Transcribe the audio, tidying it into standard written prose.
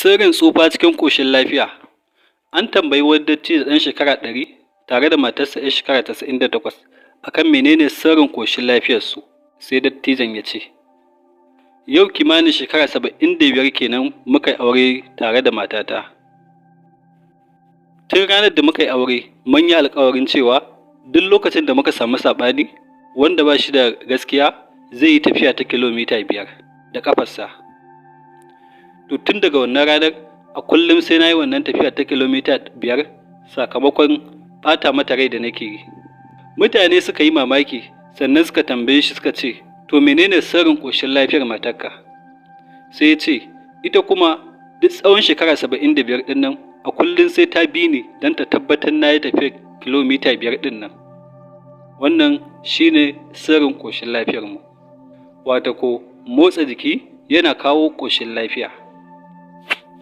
Sirrin tsufa cikin ƙoshin lafiya. An tambayi wani dattijo ɗan shekara 100 tare da matarsa 'yar shekara 98 a kan mene ne sirrin ƙoshin lafiyarsu, sai dattijon ya ce, Yau kimanin shekara 75 kenan muka yi aure tare da matata. Tun ranar da muka yi aure mun yi alƙawarin cewa duk lokacin da muka samu saɓani, wanda ba shi da gaskiya zai yi tafiya ta kilomita 5 da ƙafarsa. To tun daga wannan ranar a kullum sai na yi wannan tafiya ta kilomita 5 sakamakon ɓata mata rai da nake yi. Mutane suka yi mamaki, sannan suka tambaye shi suka ce, To menene sirrin ƙoshin lafiyar matarka? Sai ya ce, Ita kuma duk tsawon shekara 75 ɗin nan a kullum sai ta bi ni don ta tabbatar na yi tafiyar kilomita 5 ɗin nan. Wannan shi ne sirrin ƙoshin lafiyarmu. Wato ko motsa jiki yana kawo ƙoshin lafiya.